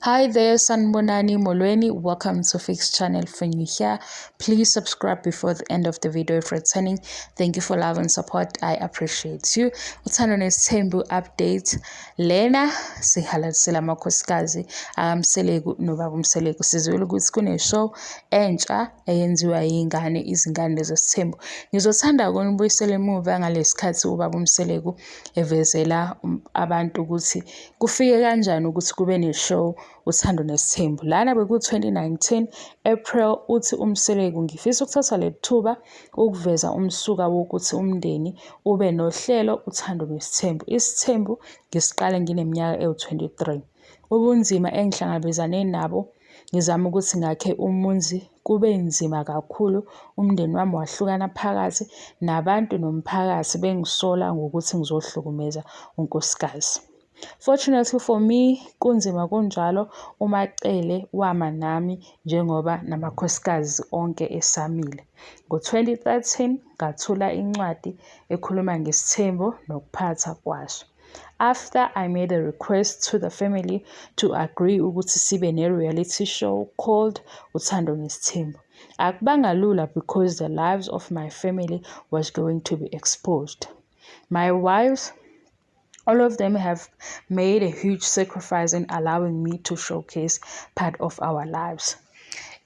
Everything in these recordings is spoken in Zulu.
Hi there, Sanibonani Molweni. Welcome to Fix Channel. If you're new here, please subscribe before the end of the video. If returning, thank you for love and support. I appreciate you. Uthando Nesithembu update. Lena sihalalisela amakhosikazi akaMseleku nobaba uMseleku. Sizwile ukuthi kune-show entsha eyenziwa yingane izingane zesithembu. Ngizothanda ukunibuyisela emuva ngalesikhathi ubaba uMseleku evezela abantu ukuthi kufike kanjani ukuthi kube ne-show Uthando Nesithembu. Lana beku-2019 April uthi uMseleku ngifisa ukuthatha leli thuba ukuveza umsuka wokuthi umndeni ube nohlelo Uthando Nesithembu. Isithembu ngisiqale ngineminyaka ewu-23. Ubunzima engihlangabezane nabo ngizama ukuthi ngakhe umuzi kube nzima kakhulu umndeni wami wahlukana phakathi nabantu nomphakathi bengisola ngokuthi ngizohlukumeza unkosikazi. Fortunately for me kunzima kunjalo uMaCele wama nami njengoba namakhosikazi onke esamile. Ngo-2013 ngathula incwadi ekhuluma ngesithembu nokuphatha kwaso. After I made a request to the family to agree ukuthi sibe ne-reality show called Uthando Nesithembu. Akubanga lula because the lives of my family was going to be exposed. My wives, all of them have made a huge sacrifice in allowing me to showcase part of our lives.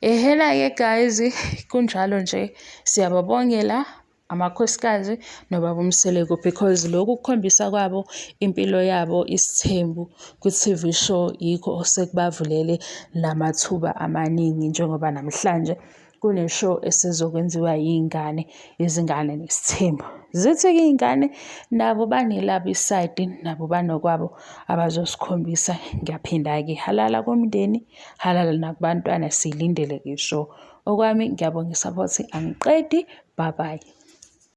Ehena-ke guys, kunjalo nje siyababongela amakhosikazi nobaba uMseleku because lokhu kukhombisa kwabo impilo yabo isithembu kwi-TV show yikho osekubavulele lamathuba amaningi njengoba namhlanje kune-show esizokwenziwa yiy'ngane, izingane nesithembu. Zithi-ke iy'ngane nabo banelabo isayidi, nabo banokwabo abazosikhombisa. Ngiyaphinda-ke halala kumndeni, halala nakubantwana, siyilindele-ke i-show. Okwami ngiyabonga i-support, angiqedi, bye bye.